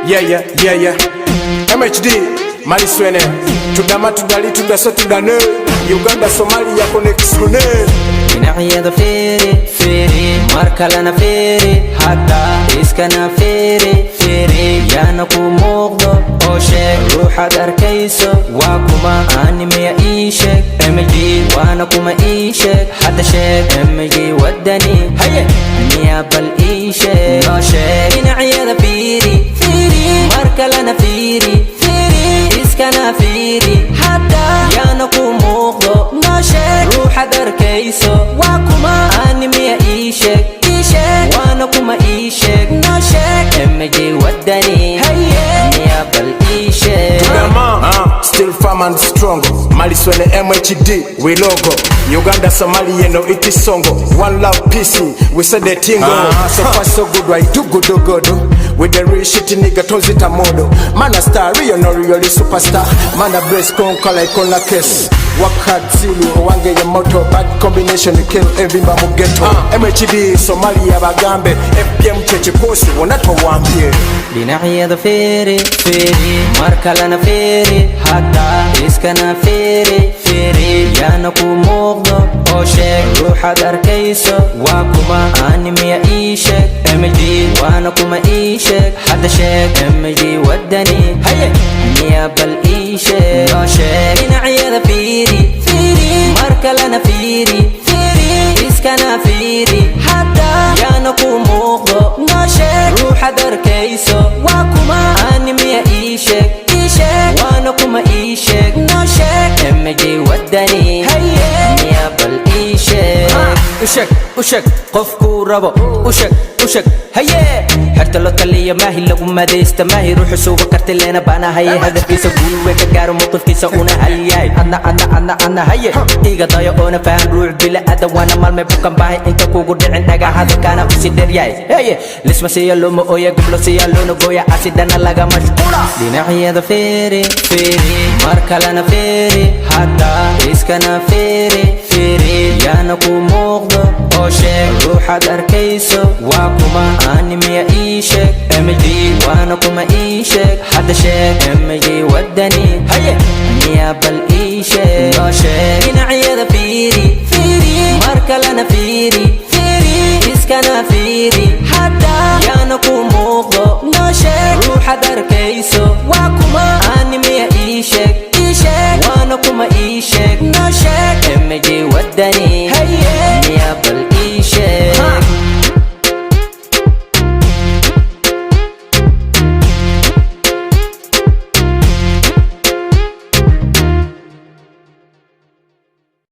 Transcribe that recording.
Yeah. MHD, Maliswene, Tudama Tudali Tudaso Tudane, Uganda Somalia connection. Dhinacyada fiiri, fiiri, mar kalena fiiri, hadda iskana fiiri, fiiri, yaana ku muuqdo oo sheeg ruuxaad arkayso waa kuma, ani miya? Ii sheeg MG, waana kuma? Ii sheeg hadda, sheeg MG Wadani, haye, miya? Bal ii sheeg, noo sheeg. Dhinacyada fiiri, fiiri, mar kalena fiiri, fiiri, iskana fiiri, hadda yaana ku muuqdo, noo sheeg ruuxaad arkayso waa kuma, ani miya? Ii sheeg, ii sheeg, waana kuma? Ii sheeg, noo sheeg MG Wadani, haye, miya? Bal ii sheeg. Tudama, still firm and strong. Maliswene MHD, we logo. Uganda, Somalia, no it is songo. One love, peace, we say the tingo. So far so good, right? Do good, do good. With the real shit, nigga, tozita modo. Man a star, real, no really superstar. Man a brace, conquer like on a case. Work hard, zilu, owange ya moto. Bad combination, kill evimba mu ghetto. MHD, Somalia, bagambe. FPM, kyekikosi, wonna towambye. Dhinacyada fiiri, fiiri, mar kalena fiiri, hadda iskana fiiri, fiiri, yaana ku muuqdo oo sheeg ruuxaad arkayso waa kuma, ani miya? Ii sheeg MG, waana kuma? Ii sheeg hadda, sheeg MG Wadani, haye, miya? Bal ii sheeg, noo sheeg. Dhinacyada fiiri, fiiri, mar kalena fiiri, fiiri, iskana fiiri, hadda yaana ku muuqdo, noo sheeg ruuxaad arkayso waa kuma, ani miya? Ii sheeg, ii sheeg, waana kuma? Ii sheeg, noo sheeg MG Wadani, haye, miya? Bal ii sheeg. U sheeg, u sheeg qofkuu rabo, u sheeg, u sheeg, haye. Xerta loo taliya maahi, lagu madaysta maahi, ruuxu suuba karti leena baana haye, hadafkiisa guul weyn ka gaaro, mowqifkiisa una halyahay. Adna, adna, adna, adna, haye, iga dayo oona fahan ruux bila ada, waana maalmay bukan baahay inta kugu dhicin dhaga, hadalkaana usii dheeryahay, haye. Lisma siiya, looma ooya, goblo siiya, loona gooya, asidana laga mashquula. Dhinacyada fiiri, fiiri, mar kalena fiiri, hadda iskana fiiri, fiiri, yaana ku muuqdo oo sheeg ruuxaad arkayso waa kuma, ani miya? Ii sheeg MG, waana kuma? Ii sheeg hadda, sheeg MG Wadani, haye, miya? Bal ii sheeg, noo sheeg. Dhinacyada fiiri, fiiri, mar kalena fiiri, fiiri, iskana fiiri, hadda yaana ku muuqdo.